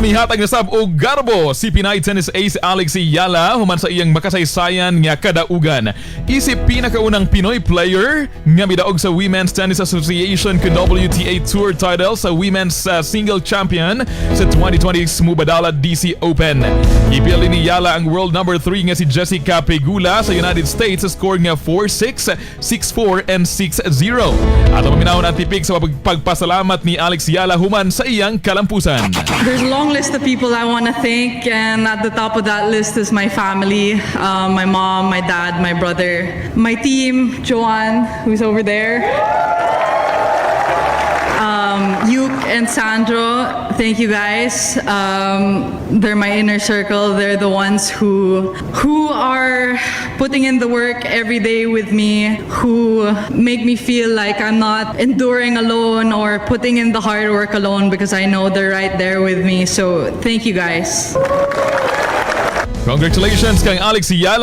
Mihatag na sab og garbo si Pinay tennis ace Alex Eala human sa iyang makasaysayan nga kadaugan. Isip pinakaunang Pinoy player nga midaog sa Women's Tennis Association kun WTA Tour title sa Women's Single Champion sa 2020 Mubadala DC Open. Gipildi ni Eala ang world number 3 nga si Jessica Pegula sa United States sa score nga 4-6, 6-4 and 6-0. Ato paminawon ang tipik sa pagpasalamat ni Alex Eala human sa iyang kalampusan. There's a long list of people I want to thank, and at the top of that list is my family, my mom, my dad, my brother, my team, Joanne, who's over there. Yuk and Sandro, thank you guys. They're my inner circle. They're the ones who are putting in the work every day with me, who make me feel like I'm not enduring alone or putting in the hard work alone because I know they're right there with me. So thank you guys. Congratulations kang Alex Eala.